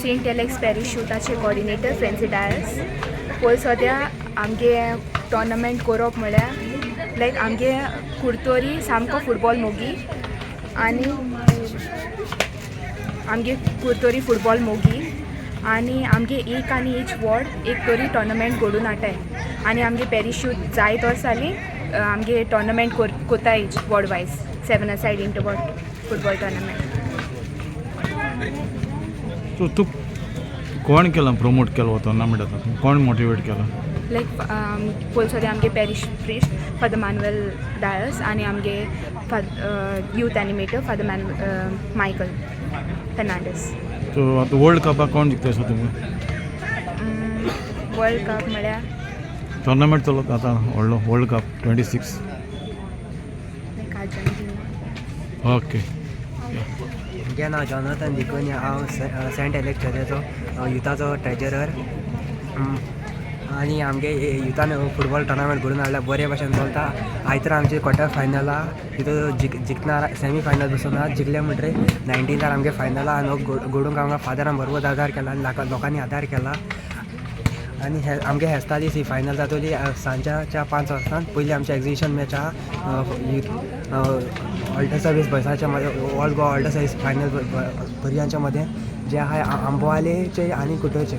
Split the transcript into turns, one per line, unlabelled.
Saint Alex parish युथाचे coordinator Francy Dias. पयर सद्या आमगे टोर्नामेंट करप म्हळ्यार लायक आमगे कुर्तोरी सामको फुटबॉल मोगी आनी आमगे कुर्तोरी फुटबॉल मोगी आनी आमगे एक आनी एच वॉर्ड एक तरी टोर्नामेंट घडून हाडटाय आनी आमगे पॅरिश यूथ जायत वर्सांनी आमगे टोर्नामेंट कोताय ward wise seven aside interward football tournament.
So तूं कोण केलां प्रमोट केलो हो टोर्नामेंट आतां? कोण मोटिवेट केलां?
लायक पयलीं सद्या आमगे parish priest father Manuel Dias आनी आमगे youth animator father Michael Fernandes.
So आतां वर्ल्ड कपाक कोण जिखता अशें तुमकां?
वर्ल्ड कप म्हळ्यार?
टोर्नामेंट चलत आतां व्हडलो वर्ल्ड कप 26.
लायक अर्जेंटिना.
ओके.
म्हजें नांव जॉनथन डिकोन्या. हांव सेंट एलेक्स चर्चेचो युथाचो ट्रेजरर आनी आमगे युथान फुटबॉल टोर्नामेंट घडोवन हाडला. बरे भशेन चलता. आयतारा आमचे क्वॉर्टर फायनल आहा. तितून जिखणार सेमी फायनल बसून आहा. जिखले म्हणटरीर 19तार आमगे फायनल आहा आनी हो घडोवंक आमकां फादरान भरपूर आदार केला आनी लोकांनी आदार केला आनी हे आमगे फेस्ता दीस ही फायनल जातली सांजच्या 5 वर्सां. पयलीं आमचे एग्जिबिशन मॅच आहा युथ अल्टर सर्वीस बॉयसाच्या मदें, all Goa alter service final भुरग्यांच्या मदें, जे आहा आंबोवालेचे आनी कुटोचे.